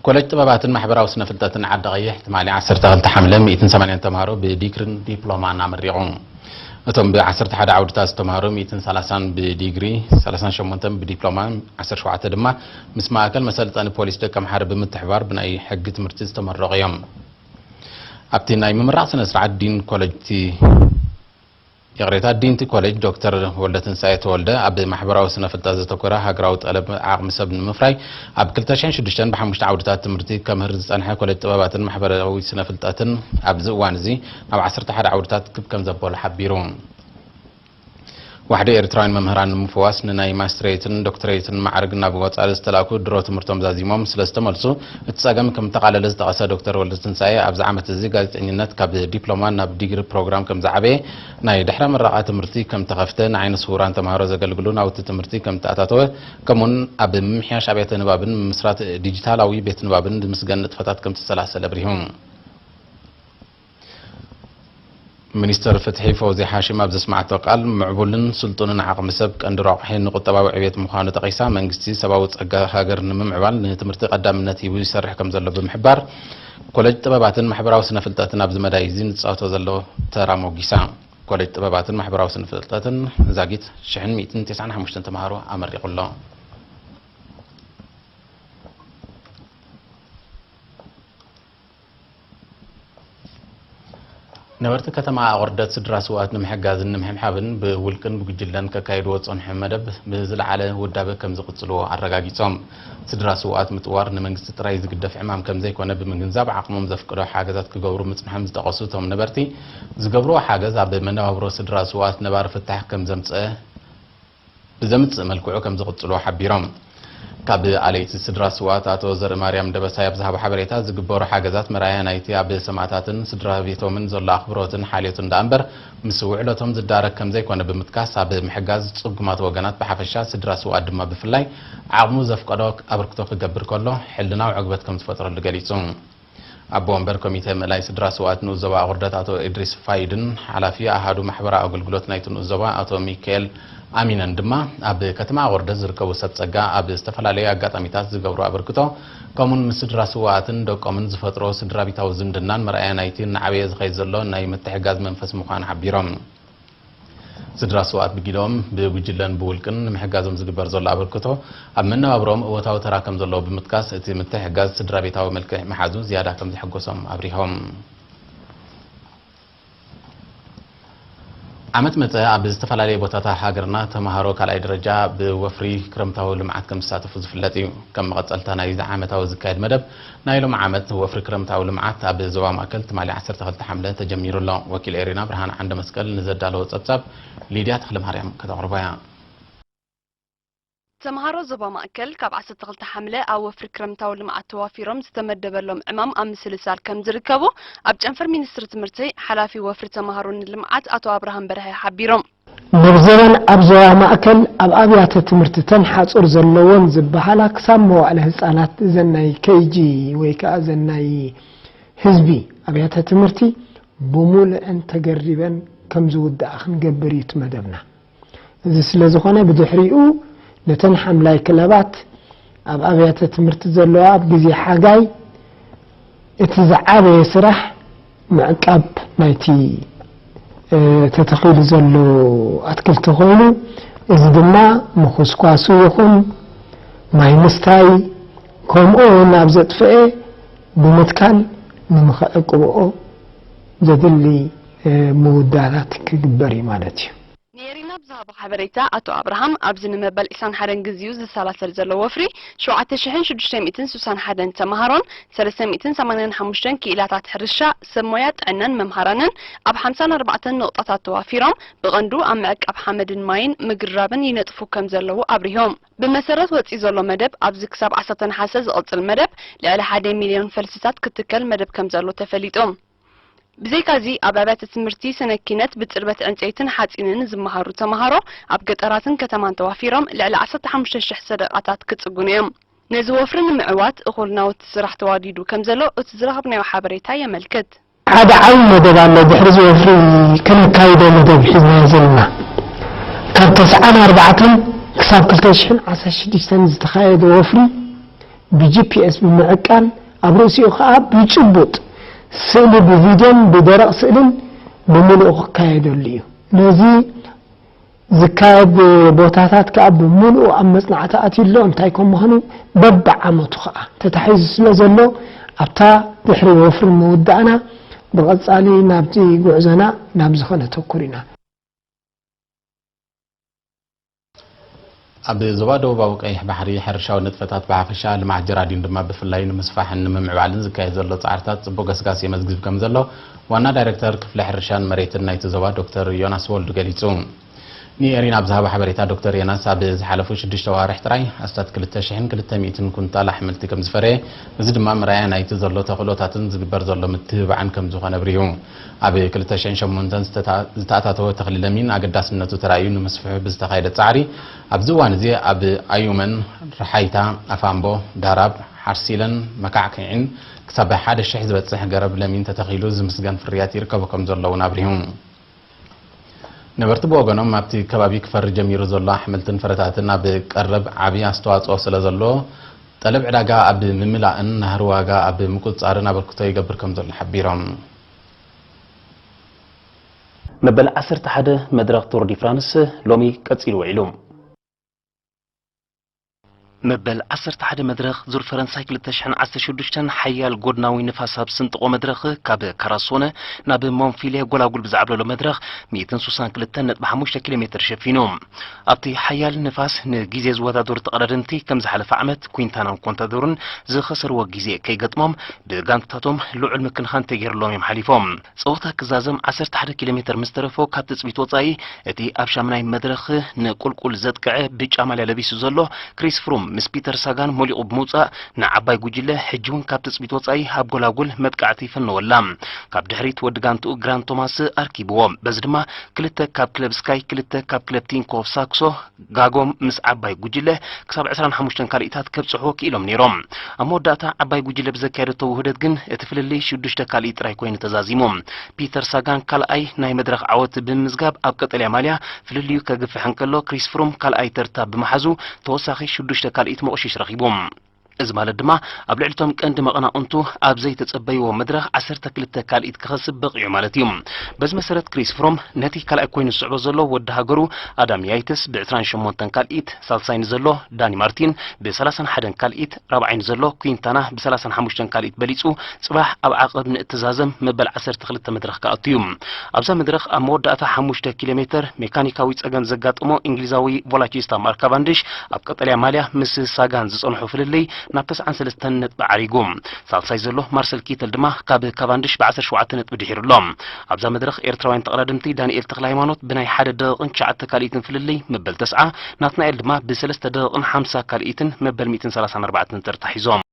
ኮሌጅ ጥበባትን ማሕበራዊ ስነ ፍልጠትን ዓዲ ቀይሕ ትማሊ ዓሰርተ ክልተ ሓምለ ሚእትን ሰማንያን ተምሃሮ ብዲግሪን ዲፕሎማን ኣመሪቑ። እቶም ብ ዓሰርተ ሓደ ዓውድታት ዝተምሃሩ ሚእትን ሰላሳን ብዲግሪ፣ ሰላሳን ሸሞንተን ብዲፕሎማ፣ ዓሰርተ ሸውዓተ ድማ ምስ ማእከል መሰልጠኒ ፖሊስ ደቀምሓረ ብምትሕባር ብናይ ሕጊ ትምህርቲ ዝተመረቑ እዮም። ኣብቲ ናይ ምምራቕ ስነ ስርዓት ዲን ኮሌጅ ቲ ይቕሬታ፣ ዲንቲ ኮሌጅ ዶክተር ወልደትንሳኤ ተወልደ፣ ኣብ ማሕበራዊ ስነ ፍልጠት ዘተኮረ ሃገራዊ ጠለብ ዓቕሚ ሰብ ንምፍራይ ኣብ ክልተ ሽሕን ሽዱሽተን ብሓሙሽተ ዓውድታት ትምህርቲ ከምህር ዝጸንሐ ኮሌጅ ጥበባትን ማሕበራዊ ስነ ፍልጠትን ኣብዚ እዋን እዚ ናብ ዓሰርተ ሓደ ዓውድታት ክብ ከም ዘበሎ ሓቢሩ። ዋሕዲ ኤርትራውያን መምህራን ንምፍዋስ ንናይ ማስትሬትን ዶክትሬትን ማዕርግ ናብ ወጻኢ ዝተላእኩ ድሮ ትምህርቶም ዛዚሞም ስለ ዝተመልሱ እቲ ጸገም ከም እተቓለለ ዝጠቐሰ ዶክተር ወልደትንሳኤ፣ ኣብዚ ዓመት እዚ ጋዜጠኝነት ካብ ዲፕሎማ ናብ ዲግሪ ፕሮግራም ከም ዝዓበየ፣ ናይ ድሕረ ምረቓ ትምህርቲ ከም ተኸፍተ፣ ንዓይነ ስውራን ተምሃሮ ዘገልግሉ ናውቲ ትምህርቲ ከም እተኣታተወ፣ ከምኡውን ኣብ ምምሕያሽ ኣብያተ ንባብን ምምስራት ዲጂታላዊ ቤት ንባብን ዝምስገን ንጥፈታት ከም ዝተሰላሰለ ኣብሪሁ። ሚኒስተር ፍትሒ ፈውዚ ሓሽም ኣብ ዘስማዕቶ ቃል፣ ምዕቡልን ስልጡንን ዓቕሚ ሰብ ቀንዲ ረቑሒ ንቁጠባዊ ዕቤት ምዃኑ ጠቒሳ፣ መንግስቲ ሰብኣዊ ጸጋ ሃገር ንምምዕባል ንትምህርቲ ቀዳምነት ሂቡ ይሰርሕ ከም ዘሎ ብምሕባር፣ ኮሌጅ ጥበባትን ማሕበራዊ ስነ ፍልጠትን ኣብዚ መዳይ እዚ ንጻወቶ ዘሎ ተራ ሞጊሳ። ኮሌጅ ጥበባትን ማሕበራዊ ስነ ፍልጠትን ዛጊት ሽሕን ሚእትን ተስዓን ሓሙሽተን ተምሃሮ ኣመሪቑ ኣሎ። ነበርቲ ከተማ ኣቑርደት ስድራ ስውኣት ንምሕጋዝን ንምሕብሓብን ብውልቅን ብጉጅለን ከካይድዎ ዝጸንሑ መደብ ብዝለዓለ ውዳበ ከም ዝቕጽልዎ ኣረጋጊጾም። ስድራ ስውኣት ምጥዋር ንመንግስቲ ጥራይ ዝግደፍ ዕማም ከም ዘይኮነ ብምግንዛብ፣ ዓቕሞም ዘፍቅዶ ሓገዛት ክገብሩ ምጽንሖም ዝጠቐሱ እቶም ነበርቲ፣ ዝገብርዎ ሓገዝ ኣብ መነባብሮ ስድራ ስውኣት ነባሪ ፍታሕ ከም ዘምጽአ ብዘምጽእ መልክዑ ከም ዝቕጽሉ ሓቢሮም። ካብ ኣለይቲ ስድራ ስውኣት ኣቶ ዘርእማርያም ደበሳይ ኣብ ዝሃቦ ሓበሬታ፣ ዝግበሩ ሓገዛት መርኣያ ናይቲ ኣብ ሰማእታትን ስድራ ቤቶምን ዘሎ ኣኽብሮትን ሓልዮትን ደኣ እምበር፣ ምስ ውዕለቶም ዝዳረግ ከም ዘይኮነ ብምጥቃስ፣ ኣብ ምሕጋዝ ጽጉማት ወገናት ብሓፈሻ፣ ስድራ ስውኣት ድማ ብፍላይ፣ ዓቕሙ ዘፍቀዶ ኣበርክቶ ክገብር ከሎ፣ ሕልናዊ ዕግበት ከም ዝፈጥረሉ ገሊጹ። ኣቦ ወንበር ኮሚተ ምእላይ ስድራ ስውኣት ንኡስ ዞባ ኣቑርደት ኣቶ ኢድሪስ ፋይድን ሓላፊ ኣሃዱ ማሕበራዊ ኣገልግሎት ናይቲ ንኡስ ዞባ ኣቶ ሚካኤል ኣሚነን ድማ፣ ኣብ ከተማ ኣቑርደት ዝርከቡ ሰብ ጸጋ ኣብ ዝተፈላለዩ ኣጋጣሚታት ዝገብሮ ኣበርክቶ፣ ከምኡን ምስ ስድራ ስውኣትን ደቆምን ዝፈጥሮ ስድራቤታዊ ዝምድናን መርኣያ ናይቲ እናዓበየ ዝኸይድ ዘሎ ናይ ምትሕጋዝ መንፈስ ምዃኑ ሓቢሮም። ስድራ ስውኣት ብግደኦም፣ ብጉጅለን ብውልቅን ንምሕጋዞም ዝግበር ዘሎ ኣበርክቶ፣ ኣብ መነባብሮኦም እወታዊ ተራ ከም ዘለዎ ብምጥቃስ፣ እቲ ምትሕጋዝ ስድራ ቤታዊ መልክዕ ምሓዙ ዝያዳ ከም ዘሐጎሶም ኣብሪሆም። ዓመት መጸ ኣብ ዝተፈላለየ ቦታታት ሃገርና ተምሃሮ ካልኣይ ደረጃ ብወፍሪ ክረምታዊ ልምዓት ከም ዝሳተፉ ዝፍለጥ እዩ። ከም መቐጸልታ ናይዚ ዓመታዊ ዝካየድ መደብ፣ ናይ ሎም ዓመት ወፍሪ ክረምታዊ ልምዓት ኣብ ዞባ ማእከል ትማሊ ዓሰርተ ክልተ ሓምለ ተጀሚሩ ኣሎ። ወኪል ኤሪና ብርሃን ዓንደ መስቀል ንዘዳለዎ ጸብጻብ ሊድያ ተኽለማርያም ከተቕርቦ እያ። ተምሃሮ ዞባ ማእከል ካብ ዓሰርተ ክልተ ሓምለ ኣብ ወፍሪ ክረምታዊ ልምዓት ተዋፊሮም ዝተመደበሎም ዕማም ኣብ ምስልሳል ከም ዝርከቡ ኣብ ጨንፈር ሚኒስትሪ ትምህርቲ ሓላፊ ወፍሪ ተምሃሮን ልምዓት ኣቶ ኣብርሃም በርሀ ሓቢሮም። ንብዘበን ኣብ ዞባ ማእከል ኣብ ኣብያተ ትምህርትተን ሓጹር ዘለወን ዝበሃላ ክሳብ መዋእለ ህጻናት እዘን ናይ ኬጂ ወይ ከኣ እዘን ናይ ህዝቢ ኣብያተ ትምህርቲ ብሙሉአን ተገሪበን ከም ዝውድኣ ክንገብር እዩ እቲ መደብና። እዚ ስለ ዝኾነ ብድሕሪኡ ነተን ሓምላይ ክለባት ኣብ ኣብያተ ትምህርቲ ዘለዋ ኣብ ግዜ ሓጋይ እቲ ዝዓበየ ስራሕ ምዕቃብ ናይቲ፣ እ፣ ተተኺሉ ዘሎ ኣትክልቲ ኮይኑ፣ እዚ ድማ ምኹስኳሱ ይኹን ማይ ምስታይ ከምኡ እውን ኣብ ዘጥፍኤ ብምትካል ንምኽዕቅብኦ ዘድሊ፣ እ፣ ምውዳላት ክግበር እዩ ማለት እዩ። ንኤሪና ብዝሃቦ ሓበሬታ ኣቶ ኣብርሃም፣ ኣብዚ ንመበል ዕስራን ሓደን ግዜኡ ዝሰላሰል ዘሎ ወፍሪ፣ ሸውዓተ ሽሕን ሽዱሽተ ሚእትን ስሳን ሓደን ተምሃሮን ሰለስተ ሚእትን ሰማንያን ሓሙሽተን ክኢላታት ሕርሻ፣ ሰብ ሞያ ጥዕናን መምሃራንን ኣብ ሓምሳን ኣርባዕተን ንቑጣታት ተዋፊሮም፣ ብቐንዱ ኣብ ምዕቃብ ሓመድን ማይን ምግርራብን ይነጥፉ ከም ዘለዉ ኣብሪሆም። ብመሰረት ወጺኡ ዘሎ መደብ፣ ኣብዚ ክሳብ ዓሰርተ ነሓሰ ዝቕጽል መደብ፣ ልዕሊ ሓደ ሚልዮን ፈልስታት ክትከል መደብ ከም ዘሎ ተፈሊጡ። ብዘይካዚ፣ ኣብ ኣብያተ ትምህርቲ ስነ ኪነት ብጽርበት ዕንጸይትን ሓጺንን ዝመሃሩ ተመሃሮ፣ ኣብ ገጠራትን ከተማን ተዋፊሮም ልዕሊ ዓሰርተ ሓሙሽተ ሽሕ ሰደቓታት ክጽግኑ እዮም። ነዚ ወፍሪ ንምዕዋት፣ እኹል ናውቲ ስራሕ ተዋዲዱ ከም ዘሎ እቲ ዝረኸብናዮ ሓበሬታ የመልክት። ሓደ ዓቢ መደብ ኣሎ፣ ድሕሪ እዚ ወፍሪ ከነካይዶ መደብ ሒዝናዮ ዘለና። ካብ ተስዓን ኣርባዕተን ክሳብ ክልተ ሽሕን ዓሰርተ ሽዱሽተን ዝተኻየደ ወፍሪ፣ ብጂፒኤስ ብምዕቃን ኣብ ርእሲኡ ከኣ ብጭቡጥ ስእሊ ብቪድዮን ብደረቕ ስእልን ብምሉኡ ክካየደሉ እዩ። ነዚ ዝካየድ ቦታታት ከኣ ብምሉኡ ኣብ መጽናዕቲ ኣትዩ ኣሎ። እንታይ ከም ምዃኑ በብዓመቱ ከኣ ተታሒዙ ስለ ዘሎ ኣብታ ድሕሪ ወፍሪ ምውዳእና ብቐጻሊ ናብቲ ጉዕዞና ናብዚ ከነተኩር ኢና። ኣብ ዞባ ደቡባዊ ቀይሕ ባሕሪ ሕርሻዊ ንጥፈታት ብሓፈሻ ልምዓት ጀራዲን ድማ ብፍላይ ንምስፋሕን ንምምዕባልን ዝካየድ ዘሎ ጻዕርታት ጽቡቕ ገስጋስ የመዝግብ ከም ዘሎ ዋና ዳይሬክተር ክፍሊ ሕርሻን መሬትን ናይቲ ዞባ ዶክተር ዮናስ ወልዱ ገሊጹ። ንኤሪና ኣብ ዝሃቦ ሓበሬታ ዶክተር ዮናስ ኣብ ዝሓለፉ ሽዱሽተ ኣዋርሕ ጥራይ ኣስታት ክልተ ሽሕን ክልተ ሚእትን ኩንታል ኣሕምልቲ ከም ዝፈረየ፣ እዚ ድማ መርኣያ ናይቲ ዘሎ ተኽእሎታትን ዝግበር ዘሎ ምትብባዕን ከም ዝኾነ ኣብሪሁ። ኣብ ክልተ ሽሕን ሸሞንተን ዝተታ- ዝተኣታተወ ተኽሊ ለሚን ኣገዳስነቱ ተራእዩ ንምስፍሑ ብዝተኻየደ ጻዕሪ ኣብዚ እዋን እዚ ኣብ ኣዩመን፣ ርሓይታ፣ ኣፋምቦ፣ ዳራብ፣ ሓርሲለን መካዕኪዒን ክሳብ ሓደ ሽሕ ዝበጽሕ ገረብ ለሚን ተተኺሉ ዝምስገን ፍርያት ይርከቦ ከም ዘሎ እውን ኣብሪሁ። ነበርቲ ብወገኖም ኣብቲ ከባቢ ክፈሪ ጀሚሩ ዘሎ ኣሕምልትን ፍረታትን ኣብ ቀረብ ዓቢ ኣስተዋጽኦ ስለ ዘለዎ ጠለብ ዕዳጋ ኣብ ምምላእን ናህሪ ዋጋ ኣብ ምቁጽጻርን ኣበርክቶ ይገብር ከም ዘሎ ሓቢሮም። መበል ዓሰርተ ሓደ መድረኽ ቱር ዲ ፍራንስ ሎሚ ቀጺሉ ውዒሉ። መበል ዓሰርተ ሓደ መድረኽ ዙር ፈረንሳይ ክልተ ሽሕን ዓሰርተ ሽዱሽተን ሓያል ጎድናዊ ንፋስ ኣብ ስንጥቆ መድረኽ ካብ ካራሶነ ናብ ሞንፊልየ ጎላጉል ብዝዓብለሎ መድረኽ ሚእትን ሱሳን ክልተን ነጥቢ ሓሙሽተ ኪሎ ሜትር ሸፊኑ። ኣብቲ ሓያል ንፋስ ንግዜ ዝወዳደሩ ተቐዳደምቲ ከም ዝሓለፈ ዓመት ኩንታናን ኮንታዶርን ዝኸሰርዎ ግዜ ከይገጥሞም ብጋንታቶም ልዑል ምክንኻን ተገይርሎም እዮም ሓሊፎም። ጸወታ ክዛዘም ዓሰርተ ሓደ ኪሎ ሜትር ምስ ተረፎ ካብ ትጽቢት ወጻኢ እቲ ኣብ ሻምናይ መድረኽ ንቁልቁል ዘጥቅዐ ብጫ ማልያ ለቢሱ ዘሎ ክሪስ ፍሩም ምስ ፒተር ሳጋን ሞሊቑ ብምውጻእ ንዓባይ ጉጅለ ሕጂ እውን ካብ ትጽቢት ወጻኢ ኣብ ጎላጉል መጥቃዕቲ ይፈነወላ። ካብ ድሕሪት ወዲ ጋንትኡ ግራንት ቶማስ ኣርኪብዎ። በዚ ድማ ክልተ ካብ ክለብ ስካይ ክልተ ካብ ክለብ ቲንኮፍ ሳክሶ ጋጎም ምስ ዓባይ ጉጅለ ክሳብ ዕስራን ሓሙሽተን ካልኢታት ከብጽሕዎ ክኢሎም ነይሮም። ኣብ መወዳእታ ዓባይ ጉጅለ ብዘካየደቶ ውህደት ግን እቲ ፍልልይ ሽዱሽተ ካልኢት ጥራይ ኮይኑ ተዛዚሙ። ፒተር ሳጋን ካልኣይ ናይ መድረኽ ዓወት ብምምዝጋብ ኣብ ቀጠልያ ማልያ ፍልልዩ ከግፍሕ እንከሎ ክሪስ ፍሩም ካልኣይ ተርታ ብምሓዙ ተወሳኺ ሽዱሽተ ካልኢት መቑሽሽ ረኺቡ። እዚ ማለት ድማ ኣብ ልዕሊ እቶም ቀንዲ መቐናቕንቱ ኣብ ዘይተጸበይዎ መድረኽ ዓሰርተ ክልተ ካልኢት ክኸስብ በቒዑ ማለት እዩ። በዚ መሰረት ክሪስ ፍሮም ነቲ ካልኣይ ኮይኑ ዝስዕቦ ዘሎ ወዲ ሃገሩ ኣዳም ያይትስ ብ ዕስራን ሸሞንተን ካልኢት፣ ሳልሳይ ንዘሎ ዳኒ ማርቲን ብ ሰላሳን ሓደን ካልኢት፣ ራብዓይ ንዘሎ ኩንታና ብ ሰላሳን ሓሙሽተን ካልኢት በሊጹ ጽባሕ ኣብ ዓቐብ ንእትዛዘም መበል ዓሰርተ ክልተ መድረኽ ክኣቱ እዩ። ኣብዛ መድረኽ ኣብ መወዳእታ ሓሙሽተ ኪሎ ሜተር ሜካኒካዊ ጸገም ዘጋጠሞ እንግሊዛዊ ቮላቺስታ ማርክ ካቫንድሽ ኣብ ቀጠልያ ማልያ ምስ ሳጋን ዝጸንሖ ፍልልይ ናብ ተስዓን ሰለስተን ነጥቢ ዓሪጉ። ሳልሳይ ዘሎ ማርሰል ኪተል ድማ ካብ ካቫንድሽ ብ ዓሰርተ ሸውዓተ ነጥቢ ድሒሩ ኣሎ። ኣብዛ መድረኽ ኤርትራውያን ተቐዳደምቲ ዳንኤል ተኽለሃይማኖት ብናይ ሓደ ደቂቕን ትሽዓተ ካልኢትን ፍልልይ መበል ተስዓ፣ ናትናኤል ድማ ብሰለስተ ደቂቕን ሓምሳ ካልኢትን መበል ሚእትን ሰላሳን ኣርባዕተን ተርታ ሒዞም።